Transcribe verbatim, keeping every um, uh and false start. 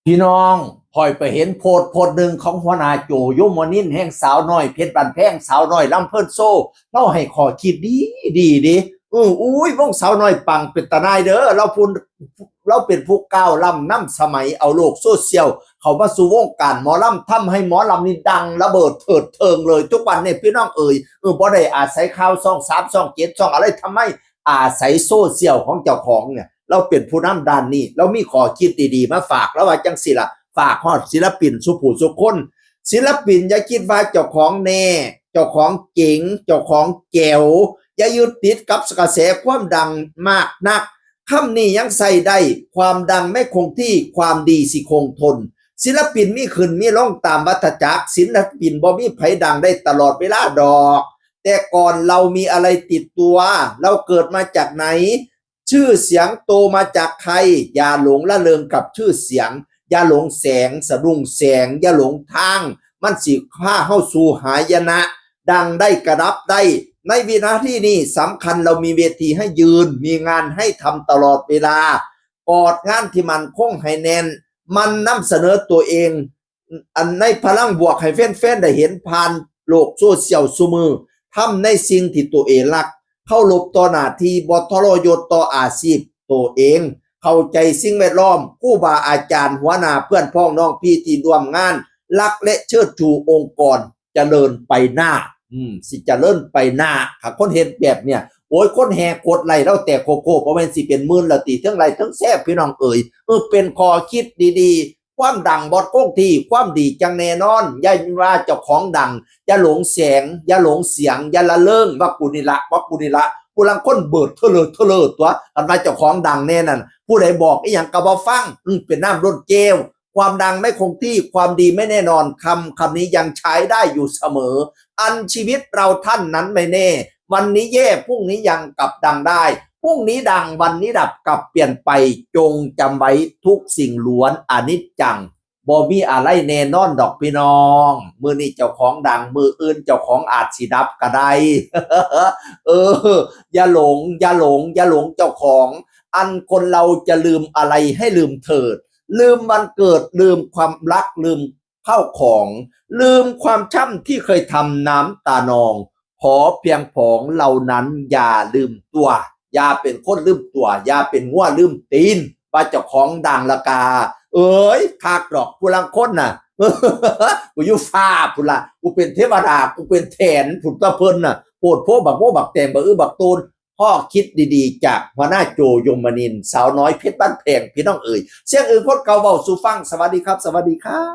พี่น้อง ข่อยไปเห็นโพสต์โพสต์หนึ่งของหัวหน้าโจ ยมนินทร์ แห่งสาวน้อยเพชรบ้านแพง สาวน้อยลำเพลินโชว์ เฮาให้ข้อคิดดีดีเด้ เออ อุ้ย วงสาวน้อยปังเป็นตาหน่ายเด้อ ลาวพูน ลาวเป็นผู้ก้าวล้ำนำสมัย เอาโลกโซเชียลเข้ามาสู่วงการหมอลำ ทำให้หมอลำนี่ดังระเบิดเถิดเทิงเลย ทุกวันเนี่ยพี่น้องเอ๋ย เออ บ่ได้อาศัยข่าวช่องสาม ช่องเจ็ด ช่องอะไร ทำไม อาศัยโซเชียลของเจ้าของเนี่ย ลาวเป็นผู้นำด้านนี้ ลาวมีข้อคิดดีๆมาฝาก ลาวว่าจั่งซี้ล่ะ ฝากฮอดศิลปินสู่ผู้สู่คน ศิลปินอย่าคิดว่าเจ้าของแน่ เจ้าของเจ๋ง เจ้าของแจ๋ว อย่ายึดติดกับกระแสความดังมากนัก คำนี้ยังใช้ได้ ความดังไม่คงที่ ความดีสิคงทน ศิลปินมีขึ้นมีลงตามวัฏจักร ศิลปินบ่มีไผดังได้ตลอดเวลาดอก แต่ก่อนเรามีอะไรติดตัว เราเกิดมาจากไหน ชื่อเสียงโตมาจากใคร อย่าหลงละเริงกับชื่อเสียง อย่าหลงแสง สะดุ้งแสง อย่าหลงทาง มันสิพาเฮาสู่หายนะ ดังได้กระดับได้ ในวินาทีนี้สำคัญ เรามีเวทีให้ยืน มีงานให้ทำตลอดเวลา กอดงานที่มั่นคงให้แน่น มันนำเสนอตัวเอง อันในพลังบวกให้แฟนๆได้เห็นผ่านโลกโซเชียลซุมื้อ ทำในสิ่งที่ตัวเองรัก เคารพต่อหน้าที่ บ่ทรยศต่ออาชีพตัวเอง เข้าใจสิ่งแวดล้อม ครูบาอาจารย์หัวหน้าเพื่อนพ้องน้องพี่ที่ร่วมงาน รักและเชิดชูองค์กร เจริญไปหน้า อืม สิเจริญไปหน้า ถ้าคนเฮ็ดแบบเนี่ย โอ้ย คนแห่กดไลค์ลาวแตกโคโค่ บ่แม่นสิเป็นหมื่นแล้วติ เทิงไลค์เทิงแชร์ พี่น้องเอ๋ย เออ เป็นข้อคิดดีๆ ความดังบ่คงที่ ความดีจั่งแน่นอน อย่าว่าเจ้าของดัง อย่าหลงแสง อย่าหลงเสียง อย่าละเริง ว่ากูนี่ละ ว่ากูนี่ละ ผู้ลางคนเบิดเทอเลอเทอเลอตัว คันว่าเจ้าของดังแน่นั่น ผู้ใดบอกอีหยังก็บ่ฟัง อืม เป็นน้ำล้นแก้ว ความดังไม่คงที่ ความดีไม่แน่นอน คำ คำนี้ยังใช้ได้อยู่เสมอ อันชีวิตเราท่านนั้นไม่แน่ วันนี้แย่ พรุ่งนี้ยังกลับดังได้ พรุ่งนี้ดัง วันนี้ดับ กลับเปลี่ยนไป จงจำไว้ทุกสิ่งล้วนอนิจจัง บ่มีอะไรแน่นอนดอกพี่น้อง มื้อนี้เจ้าของดัง มื้ออื่นเจ้าของอาจสิดับก็ได้ เออ อย่าหลง อย่าหลง อย่าหลงเจ้าของ อันคนเราจะลืมอะไรให้ลืมเถิด ลืมวันเกิด ลืมความรัก ลืมข้าวของ ลืมความช้ำที่เคยทำน้ำตานอง ขอเพียงผองเหล่านั้นอย่าลืมตัว อย่าเป็นคนลืมตัว อย่าเป็นงัวลืมตีน ว่าเจ้าของดังละกา เอ้ย คักดอกผู้ลางคนน่ะ กูอยู่ฟ้าพุ้นละ กูเป็นเทวดา กูเป็นแถนพุ้นตะเพิ่นน่ะ โพดโพบักโมบักแตงบักอื้อบักตูน ข้อคิดดีๆ จากหัวหน้าโจ ยมนินทร์ สาวน้อยเพชรบ้านแพง พี่น้องเอ๋ย เสียงอื่นคนเก่าเว้าสู่ฟัง สวัสดีครับ สวัสดีครับ